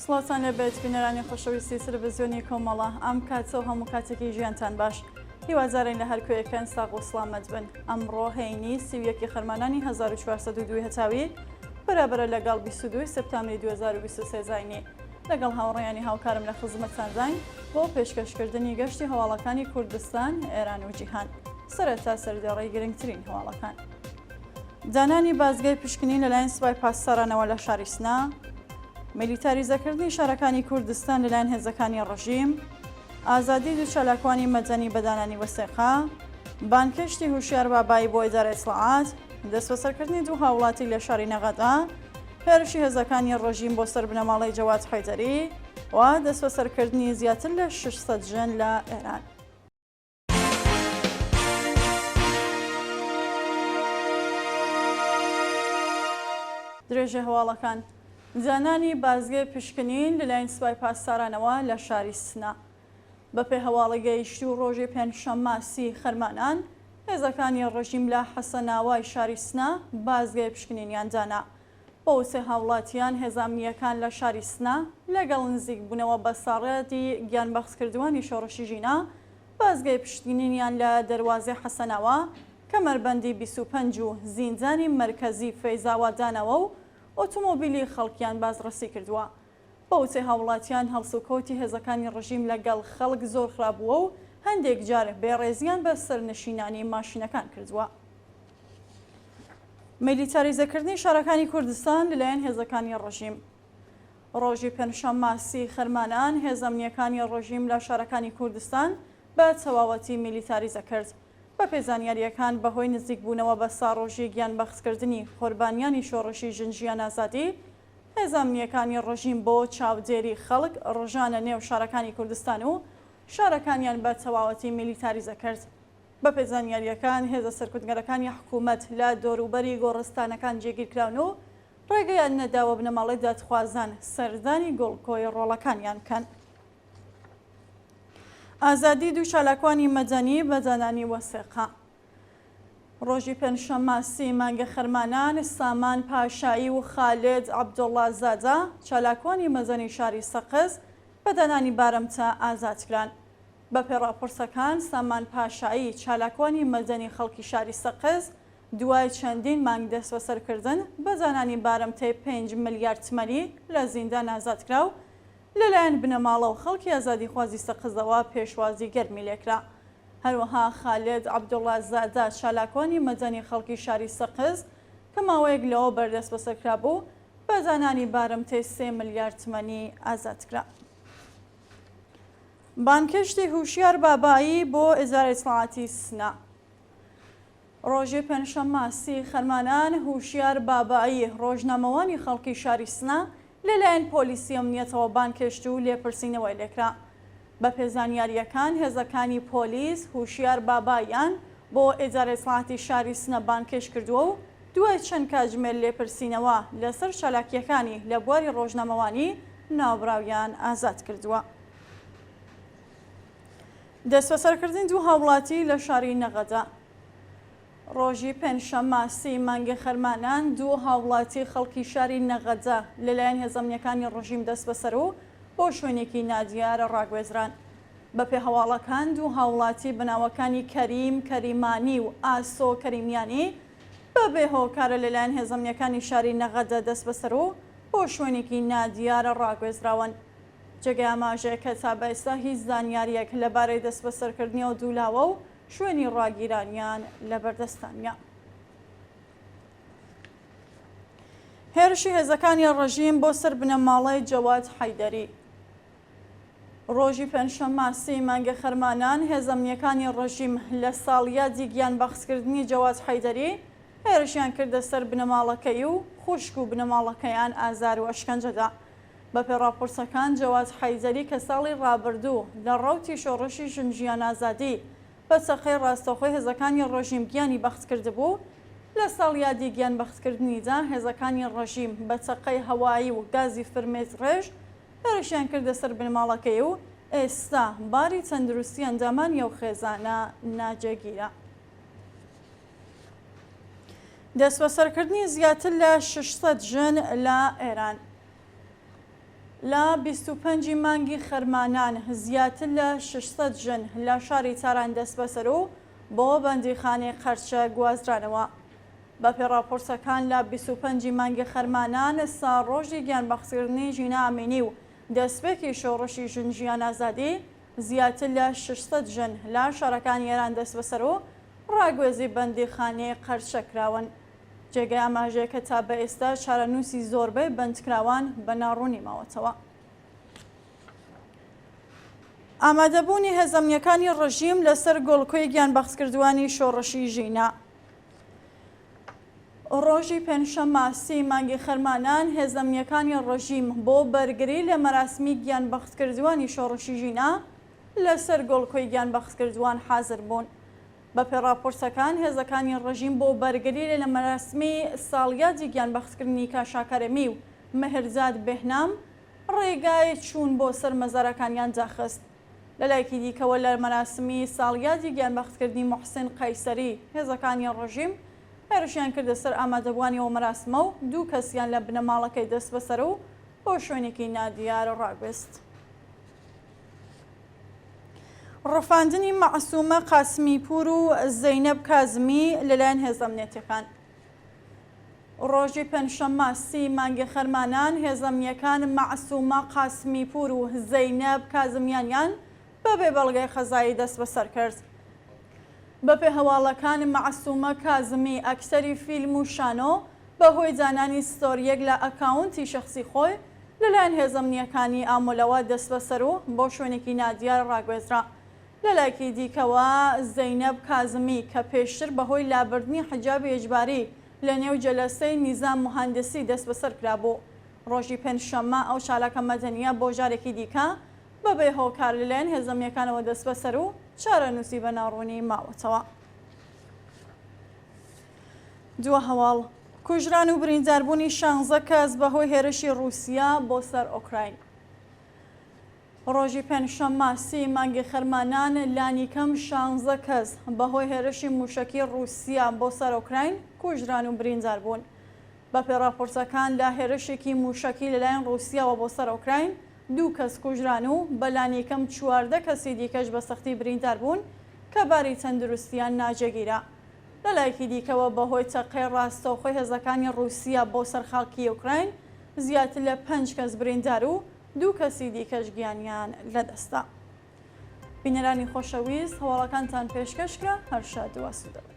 سڵاوتان لێبێت بینەرانی خۆشەویستی تەلەڤزیۆنی کۆمەڵە ئەم کاتە و هەموو کاتێکی ژیانتان باش هیوادارین لە هەر کوێیەکەن ساغ و سڵامەت بن ئەمڕۆ هەینی 31 خەرمانانی 1402 هەتاوی بەرابەرە لەگەڵ 22 سپتامبری 2023 زاینی لەگەڵ هاوڕێیانی هاوکارم لە خزمەتتانداین بۆ پێشکەشکردنی گەشتی هەواڵەکانی کوردستان، ئێران و جیهان. سەرەتا سەردێڕی گرنگترین هەواڵەکان. دانانی بازگەی پشکنین لەلایەن سوپای پاسدارانەوە لە شاری سنە، میلیتاریزەکردنی شارەکانی کوردستان لەلایەن هێزەکانی ڕژیم، ئازادی دوو چالاکوانی مەدەنی بە دانانی وەسێقە، بانگهێشتی هوشیار بابایی بۆ ئیدارە ئیتڵاعات، دەستبەسەرکردنی دوو هاوڵاتی لە شاری نەغەدە، هێرشی هێزەکانی ڕژیم بۆ سەر بنەماڵەی جەواد حەیدەری و دەستبەسەرکردنی زیاتر لە 600 ژن لە ئێران. درێژەی هەواڵەکان دانانی بازگەی پشکنین لەلایەن سوپای پاسدارانەوە لە شاری سنە. بەپێ هەواڵی گەیشتوو ڕۆژی پێنجشەممە سی خەرمانان، هێزەکانی ڕژیم لە حەسەناوای شاری سنە بازگەی پشکنینیان دانا. بە وتەی هاوڵاتیان هێزە ئەمنییەکان لە شاری سنە لەگەڵ نزیکبوونەوە بە ساڵیادی گیانبەختکردووانی شۆڕشی ژینا، بازگەی پشکنینیان لە دەروازەی حەسەناوا، کەمەربەندی 25 و زیندانی مەرکەزی فەیزاوا داناوە و ئۆتۆمۆبیلی خەڵکیان بازڕەسی کردووە. بە وتەی هاوڵاتیان هەڵسوکەوتی هێزەکانی ڕژیم لە گەڵ خەڵک زۆر خراپ بووە و هەندێک جار بێڕێزیان بە سەرنشینانی ماشینەکان کردووە. میلیتاریزەکردنی شارەکانی کوردستان لەلایەن هێزەکانی ڕژیم. ڕۆژی پێنجشەممە سی خەرمانان هێزە ئەمنییەکانی ڕژیم لە شارەکانی کوردستان بە تەواوەتی میلیتاریزە کرد. بەپێی زانیارییەکان بەهۆی نزیکبوونەوە بە ساڕۆژی گیانبەختکردنی قوربانیانی شۆڕشی ژن ژیان ئازادی، هێزە ئەمنییەکانی ڕژیم بۆ چاودێری خەڵک ڕژانە نێو شارەکانی کوردستان و شارەکانیان بە تەواوەتی میلیتاریزە کرد. بەپێی زانیارییەکان هێزە سەرکوتگەرەکانی حکوومەت لە دەوروبەری گۆڕستانەکان جێگیرکراون و ڕێگەیان نەداوە بنەماڵەی دادخوازان سەردانی گوڵکۆی ڕۆڵەکانیان بکەن. ئازادی دوو چالاکوانی مەدەنی بە دانانی وەسێقە. ڕۆژی پێنجشەممە سی مانگی خەرمانان، سامان پاشایی و خالد عەبدوڵڵا زادە، چالاکوانی مەدەنی شاری سەقز، بە دانانی بارمتە ئازادکران. بەپێی ڕاپۆرتەکان، سامان پاشایی، چالاکوانی مەدەنی خەڵکی شاری سەقز، دوای چەندین مانگ دەستبەسەرکردن، بە دانانی بارمتەی پێنج ملیار تمەنی لە زیندان ئازادکرا و لەلایەن بنەماڵە و خەڵکی ئازادیخوازی سەقزەوە پێشوازی گەرمی لێکرا. هەروەها خالد عەبدوڵا زادە، چالاکوانی مەدەنی خەڵکی شاری سەقز کە ماوەیەک لەوەبەر دەستبەسەرکرابوو، بە دانانی بارمتەی سێ ملیار تمەنی ئازادکرا. بانگهێشتی هوشیار بابایی بۆ ئیدارەی ئیتڵاعاتی سنە. ڕۆژی پێنجشەممە سی خەرمانان، هوشیار بابایی، ڕۆژنامەوانی خەڵکی شاری سنە، لەلایەن پۆلیسی ئەمنیەتەوە بانگهێشت و لێپرسینەوەی لێکرا. بەپێ زانیارییەکان، هێزەکانی پۆلیس هوشیار باباییان بۆ ئیدارەی ئیتڵاعاتی شاری سنە بانگهێشت کردووە و دوای چەند کاتژمێر لێپرسینەوە لەسەر چالاکییەکانی لە بواری ڕۆژنامەوانی، ناوبراویان ئازاد کردووە. دەستبەسەرکردنی دوو هاوڵاتی لە شاری نەغەدە. ڕۆژی پێنجشەممە سی مانگی خەرمانان دوو هاوڵاتی خەڵکی شاری نەغەدە لەلایەن هێزە ئەمنییەکانی ڕژیم دەستبەسەر و بۆ شوێنێکی نادیار ڕاگوێزران. بەپێ هەواڵەکان دوو هاوڵاتی بە ناوەکانی کەریم کەریمانی و ئاسۆ کەریمیانی بە بێ هۆکارە لەلایەن هێزە ئەمنییەکانی شاری نەغەدە دەستبەسەر و بۆ شوێنێکی نادیار ڕاگوێزراون. جێگەی ئاماژەیە کە تا بە ئێستا هیچ زانیارییەک لەبارەی دەستبەسەرکردنی ئەو دوو لاوە و شوێنی ڕاگیرانیان لەبەردەستدا نییە. هێرشی هێزەکانی ڕژیم بۆ سەر بنەماڵەی جەواد حەیدەری. ڕۆژی پێنجشەممە سی مانگی خەرمانان هێزە ئەمنییەکانی ڕژیم لە ساڵیادی گیانبەختکردنی جەواد حەیدەری هێرشیان کردە سەر بنەماڵەکەی و خوشک و بنەماڵەکەیان ئازار و ئەشکەنجەدا. بەپێی ڕاپۆرتەکان، جەواد حەیدەری کە ساڵی ڕابردوو لە ڕەوتی شۆڕشی ژن ژیان ئازادی بە چەقەی ڕاستەوخۆی هێزەکانی ڕژیم گیانی بەخت کردبوو، لە ساڵیادی گیان بەختکردنیدا هێزەکانی ڕژیم بە چەقەی هەوایی و گازی فرمێسکڕێژ هێرشیان کردە سەر بنەماڵەکەی و ئێستا باری تەندروستی ئەندامانی ئەو خێزانە ناجێگیرە. دەستبەسەرکردنی زیاتر لە 600 ژن لە ئێران. لە 25 ی مانگی خەرمانان زیاتر لە 600 ژن لە شاری تاران دەستبەسەر و بۆ بەندیخانەی قەرچە گوازرانەوە. بەپێی ڕاپۆرتەکان لە 25 ی مانگی خەرمانان ساڵڕۆژی گیانبەختکردنی ژینا ئەمینی و دەستپێکی شۆڕشی ژن ژیان ئازادی زیاتر لە 600 ژن لە شارەکانی ئێران دەستبەسەر و ڕاگوێزی بەندیخانەی قەرچە کراون. جێگای ئاماژەیە کە تا بە ئێستا چارەنووسی زۆربەی بەندکراوان بە ناڕوونی ماوەتەوە. ئامادەبوونی هێزە ئەمنییەکانی ڕژیم لەسەر گۆڵکۆی گیانبەختکردووانی شۆڕشی ژینا. ڕۆژی پێنجشەممە سی مانگی خەرمانان هێزە ئەمنییەکانی ڕژیم بۆ بەرگری لە مەراسمی گیانبەختکردووانی شۆڕشی ژینا لەسەر گۆڵکۆی گیانبەختکردووان حازر بوون. بەپێی ڕاپۆرتەکان، هێزەکانی ڕژیم بۆ بەرگری لە مەراسمی ساڵیادی گیانبەختکردنی کاشا کەرەمی و مهرزاد بێهنام، ڕێگای چوون بۆ سەر مەزارەکانیان داخست. لەلایەکی دیکەوە لە مەراسمی ساڵیادی گیانبەختکردنی موحسین قەیسەری، هێزەکانی ڕژیم هێرشیان کردە سەر ئامادەبووانی ئەو مەراسمە و دوو کەسیان لە بنەماڵەکەی دەستبەسەر و بۆ شوێنێکی نادیار ڕاگوێست. ڕفاندنی مەعسومە قاسمیپوور و زەینەب کازمی لەلایەن هێزە ئەمنیەتیەکان. ڕۆژی پێنجشەممە سی مانگی خەرمانان هێزە ئەمنیەکان مەعسومە قاسمیپوور و زەینەب کازمیانیان بە بێ بەڵگەی قەزایی دەستبەسەر کرد. بەپێ هەواڵەکان مەعسومە کازمی ئەکتەری فیلم و شانۆ بەهۆی دانانی ستۆرییەک لە ئەکاونتی شەخسی خۆی لەلایەن هێزە ئەمنییەکانی ئامۆلەوە دەستبەسەر و بۆ شوێنێکی نادیار ڕاگوێزرا. لەلایەکی دیکەوە زەینەب کازمی کە پێشتر بەهۆی لابردنی حیجابی ئیجباری لەنێو جەلەسەی نیزام موهەندسی دەستبەسەر کرابوو، ڕۆژی پێنجشەممە ئەو چالاکە مەدەنییە بۆ جارێکی دیکە بەبێ هۆکار لەلایەن هێزە ئەمنییەکانەوە دەستبەسەر و چارەنووسی بە ناڕوونی ماوەتەوە. دوا هەواڵ، کوژران و برینداربوونی شانزە کەس بەهۆی هێرشی ڕووسیا بۆ سەر ئۆکراین. ڕۆژی پێنجشەممە سی مانگی خەرمانان لانیکەم شانزە کەس بەهۆی هێرشی مووشەکی ڕووسیا بۆ سەر ئۆکراین کوژران و بریندار بوون. بەپێی ڕاپۆرتەکان لە هێرشێکی مووشەکی لەلایەن ڕووسیاوە بۆ سەر ئۆکراین دوو کەس کوژران و بە لانیکەم 14 کەسی دیکەش بە سەختی بریندار بوون کە باری تەندروستیان ناجێگیرە. لەلایەکی دیکەوە بەهۆی تەقەی ڕاستەوخۆی هێزەکانی ڕووسیا بۆ سەر خاکی ئۆکراین زیاتر لە پێنج کەس بریندار و دوو کەسی دیکەش گیانیان لەدەستدا. بینەرانی خۆشەویست هەواڵەکانتان پێشکەش کرا هەر شاد و ئاسوودە بن.